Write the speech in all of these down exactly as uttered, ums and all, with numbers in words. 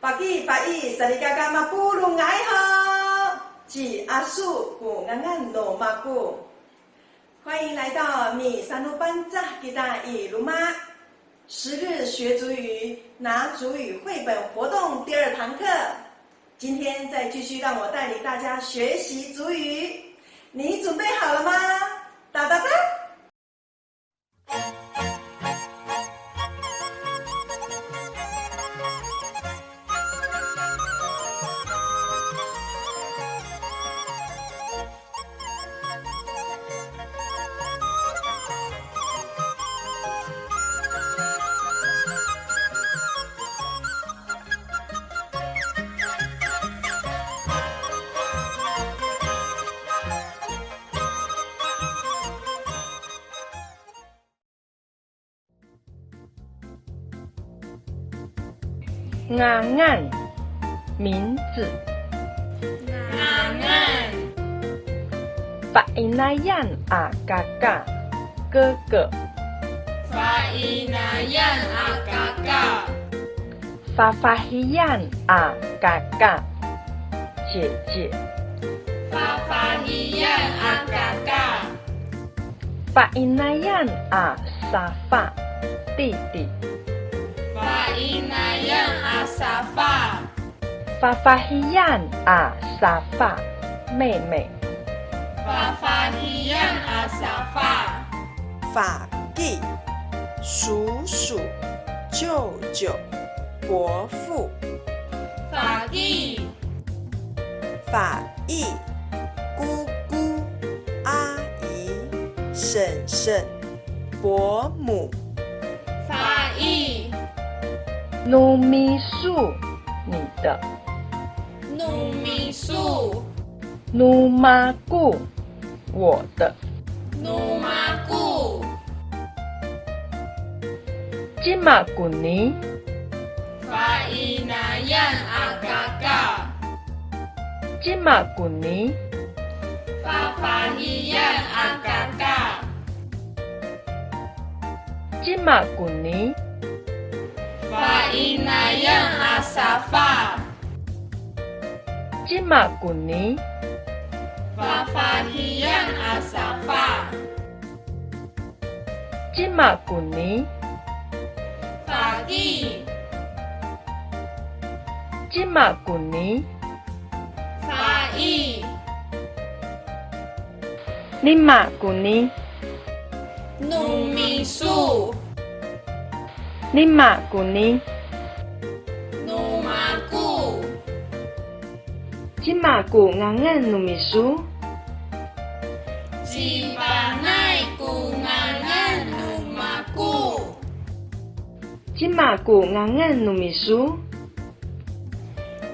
Paki, paki, salikaka mapolong, nga'ay ho. Ci Aso ko ngangan no mako. 欢迎来到 Misano Pangcah kita i loma'. 十日学族语，拿族语绘本活动第二堂课。今天再继续让我带领大家学习族语。你准备好了吗？哒哒哒。 Ngangan, 名字。Ngangan. Fa'inayan a kaka, 哥哥。Fa'inayan a kaka. Fafahiyan a kaka, 姐姐。Fafahiyan a kaka. Fa'inayan a safa, 弟弟。Fa'inayan a safa. Fafahiyan a safa, 妹妹。Fafahiyan a safa. Faki, 叔叔、舅舅、伯父。Faki. Fa'i, 姑姑、阿姨、婶婶、伯母。Fa'i. No miso, 你的。No miso. No mako, 我的。No mako. Cima koni? Fa'inayan a kaka. Cima koni? Fafahiyan a kaka. Cima koni? Fa'inayan a safa. Cima koni? Fafahiyan a safa. Cima koni? Faki. Cima koni? Fa'i. Nima koni? No miso. Nima koni? No mako. Cima ko ngangan no miso? Ci Panay ko ngangan no mako. Cima ko ngangan no miso?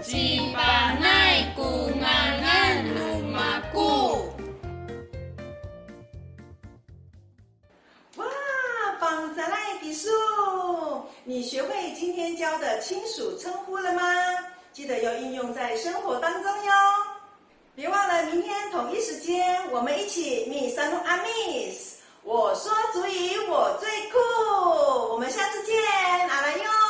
Ci Panay ko ngangan no mako. 哇，Pangcalay kiso！你学会今天教的亲属称呼了吗？记得要应用在生活当中哟。别忘了明天同一时间，我们一起 misano'Amis。我说族语，我最酷。我们下次见，阿拉哟。